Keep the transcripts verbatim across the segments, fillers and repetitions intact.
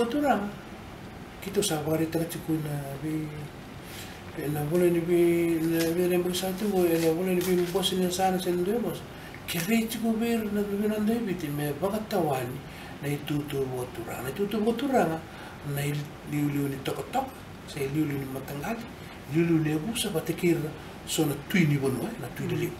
Turaga, keitou sa vakaraitaka tiko na vei, ena vola ni vei, na vei, na vei sa tiko ena vola ni veibose ni yasana se na dua e vosa. Kerei tiko vei ira na vei na dua e Viti me vakatawani na itutu vakaturaga. Na itutu vakaturaga na iliuliu ni tokatoka, se iliuliu ni mataqali, iliuliu ni yavusa vata kei ira so na tui ni vanua, e, na tui lelevu.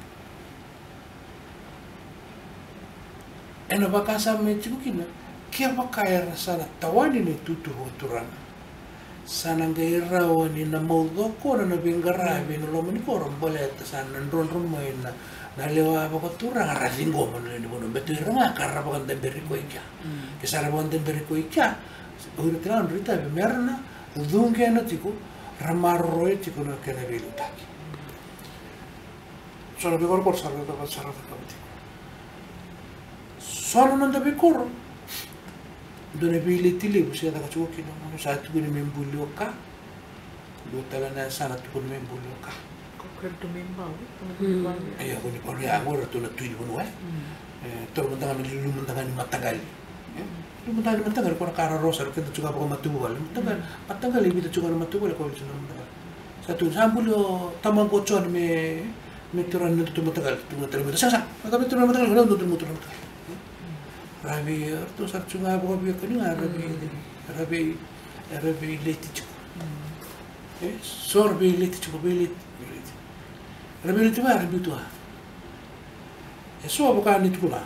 Ena vakasama e tiko kina, kevaka era sa na tawani na itutu vakaturaga, sa na qai rawa ni na maucokona na veiqaravi ena loma ni koro, baleta sa na drodro mai na, na lewa vakaturaga ra ciqoma na lewe ni vanua. Baleta o ira ga ka ra vakadaberi koya i kea. Ke sa ra vakadaberi koya i kea, o ira tale ga na nodra itavi me ra na cuqena tiko, ra maroroya tiko na kena veiliutaki. So na veikorokoro sa ra cakava, sa ra cakava tiko. So na noda veikoro, dua na veileti levu se caka tiko kina, sa tukuni me buli o ka. Dua tale na yasana tukuni me buli o ka. Ko kere tu me bau, ko na bau. Io, ko ni bau ya, ko ratou na tui ni vanua, e. E, toro mada ga na liuliu mada ga ni mataqali. E, liuliu mada ga ni mataqali, ko na ka ra rosa, ra keda tiko ga vakamatavuvale. Mataqali, mataqali, e vica tiko ga na matavuvale, ko vica na mataqali. Sa tu, sa buli o tamaqu o John me, me turaga ni nodatou mataqali, tu mataqali, me sasa, na ka me turaga ni mataqali, na nodatou turaga ni mataqali. Ra vei, ratou sa tu ga vakaveiwekani ga, ra vei, ra vei, ra veileti tiko. E, so ra veileti tiko, veileti, veileti. Ra veileti va, ra biu tu ga. E so vaka ni tukuna.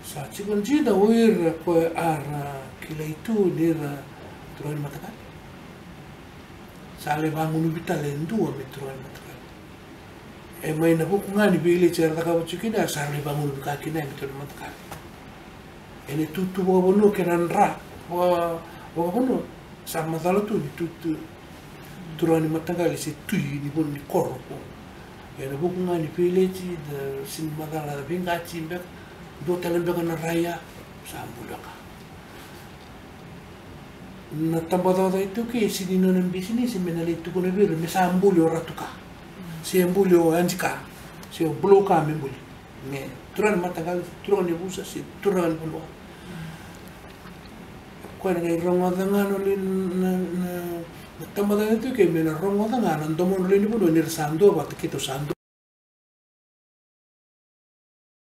Sa tiko dina o ira ko era kilai tu ni ra turaga ni mataqali. Sa lai vagunuvi tale e dua me turaga ni mataqali. E mai na vuku ga ni veileti era cakava tiko kina, sa lai vagunuvi ka kina me turaga ni mataqali. Ena itutu vakavanua kei na dra vaka, vakavanua, sa macala tu ni tutu turaga ni mataqali se tui ni vanua ni koro ko. Ena vuku ga ni veileti, da sini macala veiqati beka, dua tale beka na raya, sa buli o ka. Na tabacakacaka iTaukei e sini nona bisinisi me na lai tukuna vei ira me sa buli o ratu ka, se buli o adi ka, se o bulou ka me buli. Me turaga ni mataqali, turaga ni yavusa, se turaga ni vanua. Koya na qai rogoca ga na, na, na, na tabacakacaka iTaukei me na rogoca ga na domo na lewe ni vanua ni ra sa duavata, keitou sa